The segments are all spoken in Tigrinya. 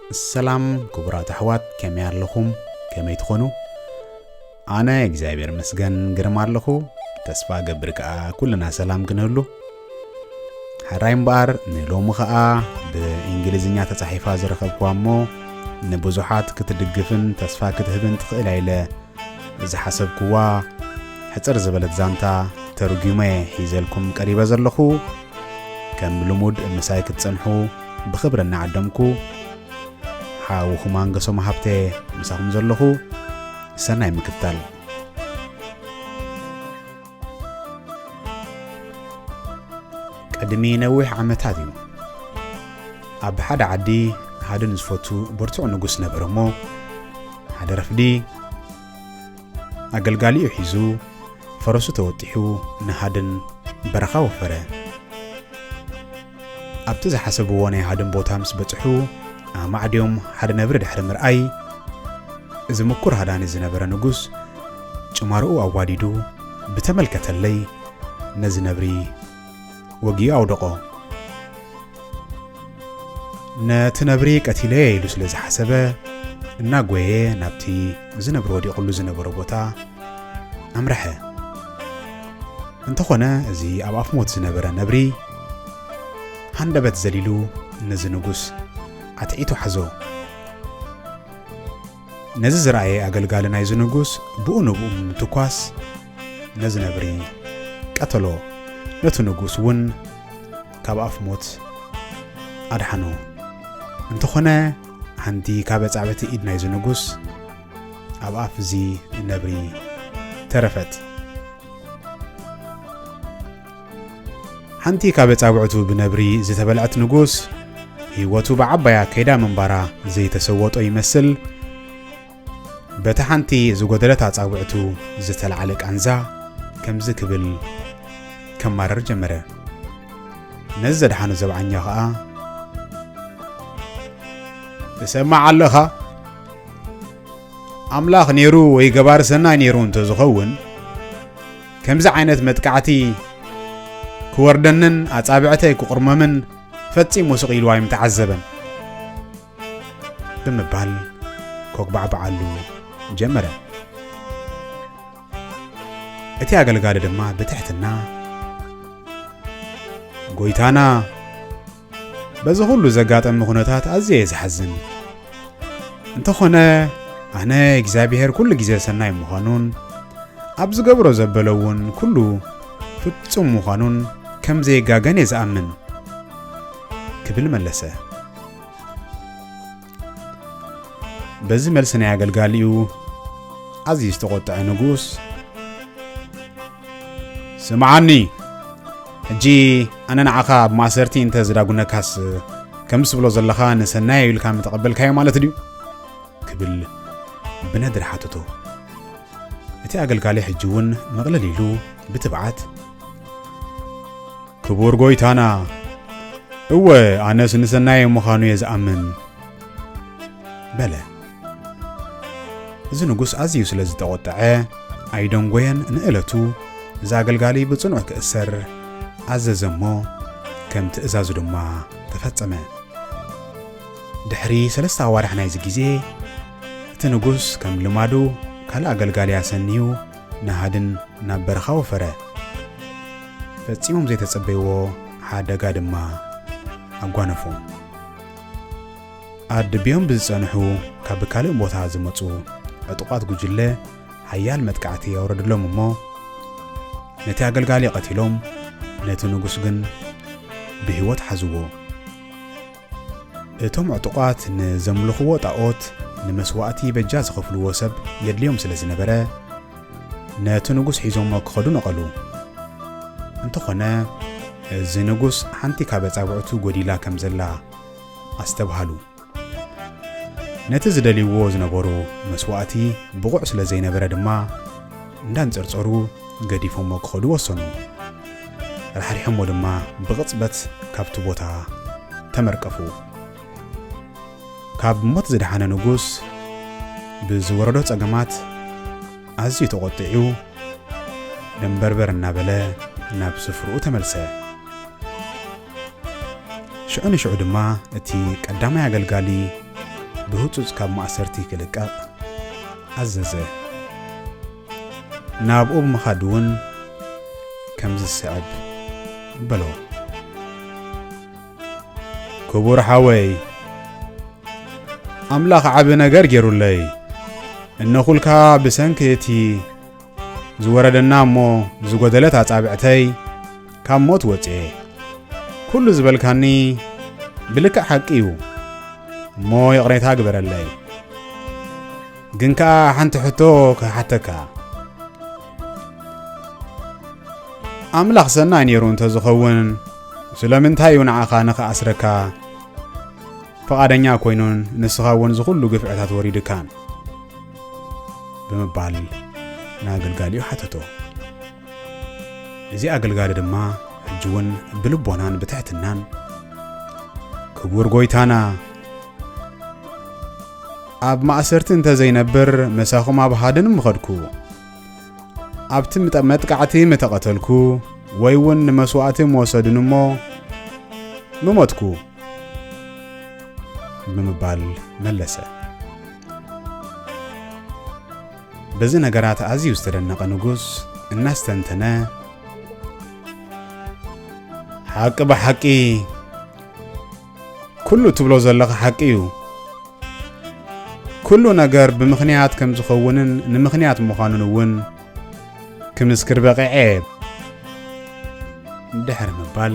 ሰላም ክቡራት ኣሕዋት፣ ከመይ ኣለኹም? ከመይ ትኾኑ? ኣነ እግዚኣብሔር መስገን ግርም ኣለኹ። ተስፋ ገብር ከኣ ኩልና ሰላም ክንህሉ። ሕራይ እምበኣር ንሎሚ ኸኣ ብእንግሊዝኛ ተጻሒፋ ዝረኸብክዋ እሞ ንብዙሓት ክትድግፍን ተስፋ ክትህብን ትኽእል ኢለ ዝሓሰብክዋ ሕጽር ዝበለት ዛንታ ተርጒመ ሒዘልኩም ቀሪበ ዘለኹ። ከም ልሙድ ምሳይ ክትጸንሑ ብኽብሪ እናዓደምኩ፣ ሓውኹም ኣንገሶም ሃብተ ምሳኹም ዘለኹ። ሰናይ ምክትታል። ቅድሚ ነዊሕ ዓመታት እዩ። ኣብ ሓደ ዓዲ ሃድን ዝፈቱ ብርቱዕ ንጉስ ነበረ እሞ፣ ሓደ ረፍዲ ኣገልጋሊኡ ሒዙ፣ ፈረሱ ተወጢሑ ንሃድን በረኻ ወፈረ። ኣብቲ ዝሓሰብዎ ናይ ሃድን ቦታ ምስ በጽሑ፣ ኣማዕድዮም ሓደ ነብሪ ድሕሪ ምርኣይ፣ እዚ ምኩር ሃዳኒ ዝነበረ ንጉስ ጭማርኡ ኣዋዲዱ ብተመልከተለይ፣ ነዚ ነብሪ ወጊኡ ኣውደቖ። ነቲ ነብሪ ቀቲለየ ኢሉ ስለ ዝሓሰበ፣ እናጎየ ናብቲ እዚ ነብሪ ወዲቑሉ ዝነበሮ ቦታ ኣምርሐ። እንተኾነ፣ እዚ ኣብ ኣፍ ሞት ዝነበረ ነብሪ ሃንደበት ዘሊሉ ነዚ ንጉስ ኣትዒቱ ሓዞ። ነዚ ዝረኣየ ኣገልጋሊ ናይዚ ንጉስ ብኡ ንብኡ ምትኳስ ነዚ ነብሪ ቀተሎ። ነቲ ንጉስ እውን ካብ ኣፍ ሞት ኣድሓኖ። እንተኾነ፣ ሓንቲ ካብ ኣጻብዕቲ ኢድ ናይዚ ንጉስ ኣብ ኣፍ እዚ ነብሪ ተረፈት። ሓንቲ ካብ ኣጻብዕቱ ብነብሪ ዝተበልዐት ንጉስ፣ ህይወቱ ብዓባያ ከይዳ ምንባራ ዘይተሰወጦ ይመስል። በታ ሓንቲ ዝጎደለት ኣጻብዕቱ ዝተላዕለ ቃንዛ ከምዚ ክብል ከማርር ጀመረ። ነዚ ዘድሓኖ ዘብዓኛ ኸኣ፣ "ትሰማዕ ኣለኻ? ኣምላኽ ነይሩ ወይ ገባሪ ሰናይ ነይሩ እንተ ዝኸውን፣ ከምዚ ዓይነት መጥቃዕቲ ክወርደንን ኣጻብዕተይ ክቑርመምን ፈጺሙ ስቕ ኢሉ ኣይምተዓዘበን" ብምባል ኮግባዕባዓሉ ጀመረ። እቲ ኣገልጋሊ ድማ ብትሕትና፣ "ጎይታና፣ በዚ ኩሉ ዘጋጠመ ኩነታት ኣዝየ እየ ዝሓዝን። እንተኾነ፣ ኣነ እግዚኣብሔር ኩሉ ግዜ ሰናይ ምዃኑን፣ ኣብ ዝገብሮ ዘበለ እውን ኩሉ ፍጹም ምዃኑን ከም ዘየጋገን እየ ዝኣምን" ክብል መለሰ። በዚ መልሲ ናይ ኣገልጋሊኡ ኣዝዩ ዝተቖጥዐ ንጉስ፣ "ስምዓኒ፣ ሕጂ ኣነ ንዓኻ ኣብ ማእሰርቲ እንተ ዝዳጉነካስ፣ ከምዚ ትብሎ ዘለኻ ንሰናይ ኢልካ ምተቐበልካዮ ማለት ድዩ?" ክብል ብነድሪ ሓተቶ። እቲ ኣገልጋሊ ሕጂ እውን ምቕልል ኢሉ ብትብዓት፣ "ክቡር ጎይታና፣ እወ፣ ኣነስ ንሰናይ ምዃኑ እየ ዝኣምን" በለ። እዚ ንጉስ ኣዝዩ ስለ ዝተቖጥዐ ኣይደንጎየን። ንእለቱ እዚ ኣገልጋሊ ብጽኑዕ ክእሰር ኣዘዘ እሞ፣ ከም ትእዛዙ ድማ ተፈጸመ። ድሕሪ ሰለስተ ኣዋርሕ ናይዚ ግዜ፣ እቲ ንጉስ ከም ልማዱ ካልእ ኣገልጋሊ ኣሰንዩ ንሃድን ናብ በረኻ ወፈረ። ፈጺሞም ዘይተጸበይዎ ሓደጋ ድማ ኣጓነፎም። ኣድብዮም ብዝጸንሑ ካብ ካልእ ቦታ ዝመጹ ዕጡቓት ጉጅለ ሓያል መጥቃዕቲ ኣውረድሎም እሞ፣ ነቲ ኣገልጋሊ ቀቲሎም፣ ነቲ ንጉስ ግን ብህይወት ሓዝዎ። እቶም ዕጡቓት ንዘምልኽዎ ጣኦት ንመስዋእቲ በጃ ዝኸፍልዎ ሰብ የድልዮም ስለ ዝነበረ፣ ነቲ ንጉስ ሒዞሞ ክኸዱ ነቐሉ። እንተኾነ፣ እዚ ንጉስ ሓንቲ ካብ ኣጻብዕቱ ጎዲላ ከም ዘላ ኣስተብሃሉ። ነቲ ዝደልይዎ ዝነበሩ መስዋእቲ ብቑዕ ስለ ዘይነበረ ድማ፣ እንዳንጸርጸሩ ገዲፎሞ ክኸዱ ወሰኑ። ራሕሪሖሞ ድማ ብቕጽበት ካብቲ ቦታ ተመርቀፉ። ካብ ሞት ዝደሓነ ንጉስ ብዝወረዶ ጸገማት ኣዝዩ ተቖጢዑ፣ ደንበርበር እናበለ ናብ ስፍርኡ ተመልሰ። ሽዑ ንሽዑ ድማ እቲ ቀዳማይ ኣገልጋሊ ብህጹጽ ካብ ማእሰርቲ ክልቀቕ ኣዘዘ። ናብኡ ብምኻድ እውን ከምዚ ዝስዕብ በሎ። ክቡር ሓወይ፣ ኣምላኽ ዓቢ ነገር ገይሩለይ። እነኹልካ ብሰንኪ እቲ ዝወረደና እሞ ዝጎደለት ኣጻብዕተይ ካብ ሞት ወጽኤ። ኩሉ ዝበልካኒ ብልክዕ ሓቂ እዩ እሞ ይቕሬታ ግበረለይ። ግን ከኣ ሓንቲ ሕቶ ክሓተካ። ኣምላኽ ሰናይ ነይሩ እንተዝኸውን ስለምንታይ እዩ ንዓኻ ንኽኣስረካ ፍቓደኛ ኮይኑን ንስኻ እውን ዝኹሉ ግፍዕታት ወሪድካን? ብምባል ንኣገልጋሊኡ ሓተቶ። እዚ ኣገልጋሊ ድማ ሕጂ እውን ብልቦናን ብትሕትናን፣ ክቡር ጎይታና፣ ኣብ ማእሰርቲ እንተ ዘይነብር ምሳኹም ኣብ ሃድን ምኸድኩ፣ ኣብቲ ምጠ-፣ መጥቃዕቲ ምተቐተልኩ፣ ወይ እውን ንመስዋእቲ ምወሰዱን እሞ ምሞትኩ። ብምባል መለሰ። በዚ ነገራት ኣዝዩ ዝተደነቐ ንጉስ እናስተንተነ፣ ሓቂ ብሓቂ ኩሉ ትብሎ ዘለኻ ሓቂ እዩ። ኩሉ ነገር ብምኽንያት ከም ዝኸውንን ንምኽንያት ምዃኑን እውን ክምስክር በቒዐ። ድሕሪ ምባል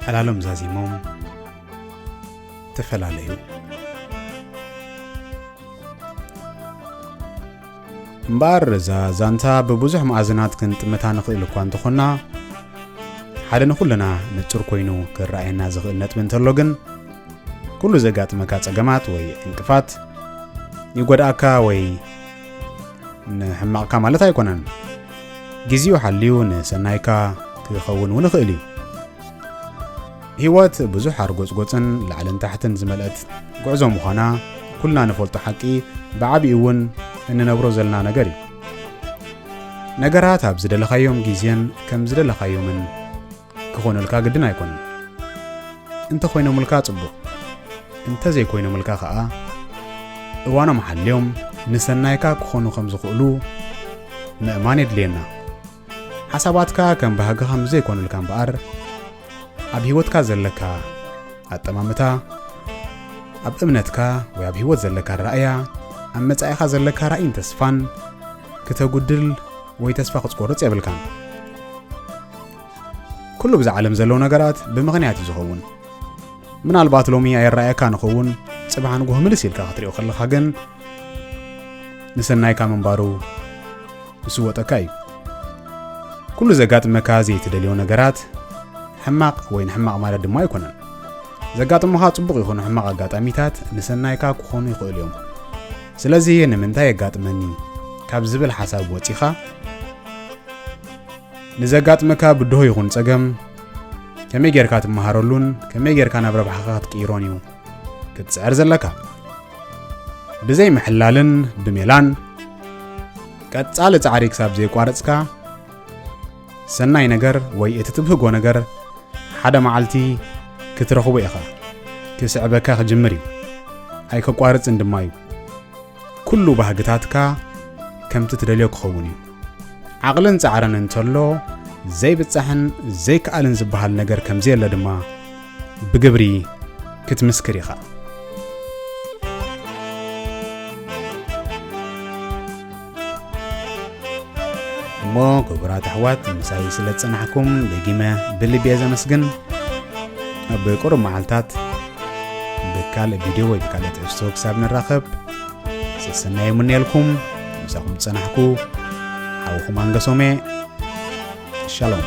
ዕላሎም ዛዚሞም ተፈላለዩ። እምበኣር እዛ ዛንታ ብብዙሕ መኣዝናት ክንጥምታ ንኽእል እኳ እንተኾና፣ ሓደ ንኹልና ንጹር ኮይኑ ክረኣየና ዝኽእል ነጥቢ እንተሎ ግን፣ ኩሉ ዘጋጥመካ ጸገማት ወይ ዕንቅፋት ይጎድኣካ ወይ ንሕማቕካ ማለት ኣይኮነን። ግዜኡ ሓልዩ ንሰናይካ ክኸውን እውን ይኽእል እዩ። ህይወት ብዙሕ ኣርጎጽጎጽን ላዕልን ታሕትን ዝመልአት ጉዕዞ ምዃና ኩልና ንፈልጦ ሓቂ፣ ብዓቢኡ እውን እንነብሮ ዘለና ነገር እዩ። ነገራት ኣብ ዝደለኻዮም ግዜን ከም ዝደለኻዮምን ክኾኑልካ ግድን ኣይኮነን። እንተ ኾይኖምልካ ጽቡቕ፣ እንተ ዘይኮይኖምልካ ኸኣ እዋኖም ሓልዮም ንሰናይካ ክኾኑ ከም ዝኽእሉ ምእማን የድልየና። ሓሳባትካ ከም ባህግኻ ምስ ዘይኮኑልካ እምበኣር፣ ኣብ ህይወትካ ዘለካ ኣጠማምታ፣ ኣብ እምነትካ ወይ ኣብ ህይወት ዘለካ ኣረኣእያ፣ ኣብ መጻኢኻ ዘለካ ራእይን ተስፋን ክተጉድል ወይ ተስፋ ክትቆርጽ የብልካን። ኩሉ ብዛ ዓለም ዘለዉ ነገራት ብምኽንያት እዩ ዝኸውን። ምናልባት ሎሚ ኣይረኣየካ ንኸውን፣ ጽባሕ ንግሆ ምልስ ኢልካ ክትሪኦ ከለኻ ግን ንሰናይካ ምንባሩ ዝስወጠካ እዩ። ኩሉ ዘጋጥመካ ዘይትደልዮ ነገራት ሕማቕ ወይ ንሕማቕ ማለት ድማ ኣይኮነን። ዘጋጥሙኻ ጽቡቕ ይኹኑ ሕማቕ ኣጋጣሚታት ንሰናይካ ክኾኑ ይኽእሉ እዮም። ስለዚ ንምንታይ የጋጥመኒ ካብ ዝብል ሓሳብ ወጺኻ፣ ንዘጋጥመካ ብድሆ ይኹን ጸገም ከመይ ጌርካ ትመሃረሉን ከመይ ጌርካ ናብ ረብሓኻ ክትቅይሮን እዩ ክትጽዕር ዘለካ። ብዘይ ምሕላልን ብሜላን ቀጻሊ ጻዕሪ ክሳብ ዘየቋረጽካ፣ ሰናይ ነገር ወይ እቲ ትብህጎ ነገር ሓደ መዓልቲ ክትረኽቦ ኢኻ። ክስዕበካ ክጅምር እዩ። ኣይከቋርጽን ድማ እዩ። ኩሉ ባህግታትካ ከምቲ ትደልዮ ክኸውን እዩ። ዓቕልን ጻዕርን እንተሎ ዘይብጻሕን ዘይከኣልን ዝበሃል ነገር ከም ዘየለ ድማ ብግብሪ ክትምስክር ኢኻ። እሞ ክቡራት ኣሕዋት፣ ምሳይ ስለ ዝጸናሕኩም ደጊመ ብልቢ እየ ዘመስግን። ኣብ ቁሩብ መዓልታት ብካልእ ቪድዮ ወይ ብካልእ ትሕዝቶ ክሳብ ንራኸብ፣ ሰሰናይ ይምነየልኩም። ምሳኹም ዝጸናሕኩ ሓውኹም ኣንገሶም እየ። ሻሎም።